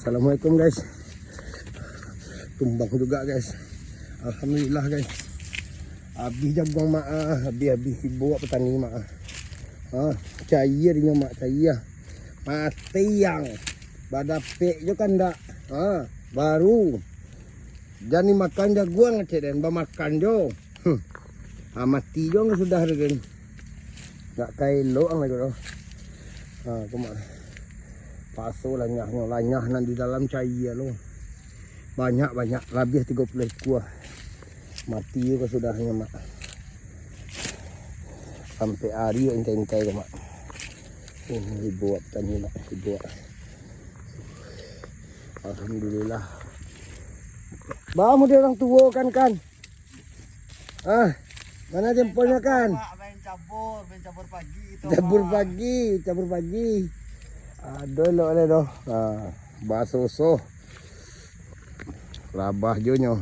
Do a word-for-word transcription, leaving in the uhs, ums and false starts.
Assalamualaikum, guys. Tumbang juga, guys. Alhamdulillah, guys. Habis jaguang, Mak, ah. Habis-habis ibo awak patani, Mak, ah. Ha, caia dinyo, Mak, caia. Mati ang. Badapek jo kandak. Ha, baru. Jan dimakan jaguang, cek den, bamakan jo. Hmm. Ha, mati jo ang sudah tu, den. Ndak ka elok ang lai ko. Ha, ko, Mak. Paso lanyahnyo, lanyah nan di dalam caia lo. Banyak, banyak, labiah tigo puluah ikua. Mati ko sudahnyo, Mak. Sampai ari intai-intai ko, Mak. Ini ibo awak tadi, Mak. Ibo awak. Alhamdulillah. Bah, model urang tuo kan, kan? Ah, mana jempolnya, kan? Mak, main cabur, main cabur pagi tu, Cabur Mak. Pagi, cabur pagi. Aduh, elok le doh. Ah, basoso. Rabah jo nyo.